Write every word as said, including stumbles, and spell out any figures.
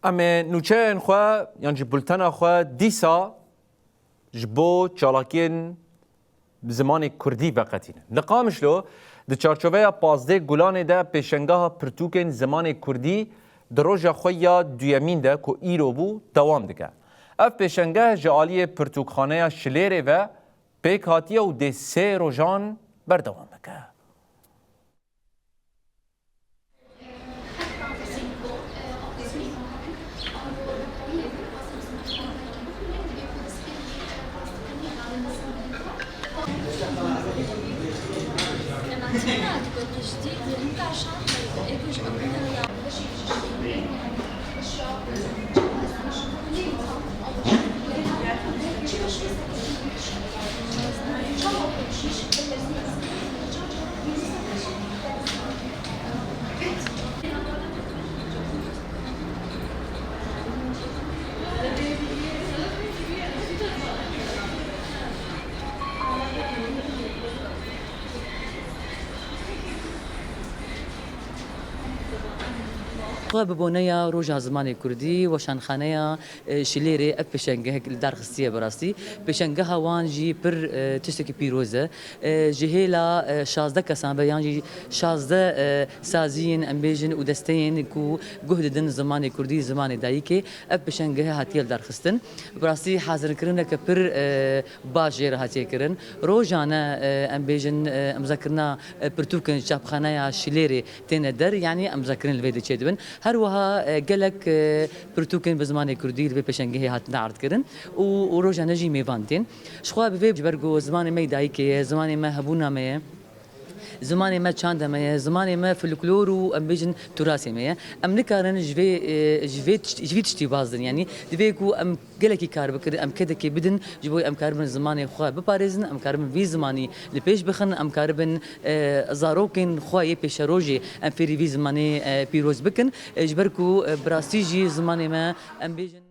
Em ê nûçeyên xwe yan jî bultena xwe dîsa ji bo çalakiyên zimanê kurdî veqetînin. Li Qamişlo di çarçoveya pazdeh Gulanê de pêşengeha pirtûkên zimanê kurdî di roja xwe ya duyemîn de ku îro bû dewam dike. Ev pêşengeh ji aliyê pirtûkxaneya Şilêrê ve pêk hatiye û dê sê rojan berdewam bike. Xwe bi boneya Roja Zimanê Kurdî, Weşanxaneya, e, Şilêrê ev pêşengehek li dar xistiye bi rastî. Pêşengeha wan jî pir, e, tiştekî pîroz e. E, ji hêla, e, şazdeh kesan ve yan jî şazdeh, e, saziyên, em bêjin, û desteyên ku guh didin zimanê kurdî, zimanê dayikê, ev pêşengehê hatiye li dar xistin. Bi rastî hazirkirineke pir, e, baş jê re hatiye kirin. Rojane, e, em bêjin, e, imzakirina, e, pirtûkên çapxaneya Şilêrê têne der, yanî imzakirin li vê de çêdibin. Her wiha, e, gelek, e, pirtûkên bi zimanê kurdî li vê pêşengehê hatine erdkirin û, û rojane jî mêvan tên. Ji xwe bi vê, ji ber ku zimanê me yê dayikê ye, zimanê me hebûna me ye, zimanê me çanda me ye, zimanê me folklor û, em bêjin, turasê me ye. Em nikarin ji vê, e, ji vê tişt-, ji vî tiştî bazdin. Yanî divê ku em gelekî kar bikirin, em kedekê bidin, ji bo em karibin zimanê xwe biparêzin, em karibin vî zimanî li pêş bixin, em karibin, e, zarokên xwe yê pêşerojê em fêrî vî zimanê, e, pîroz bikin. E, ji ber ku, e, bi rastî jî zimanê me, em bêjin,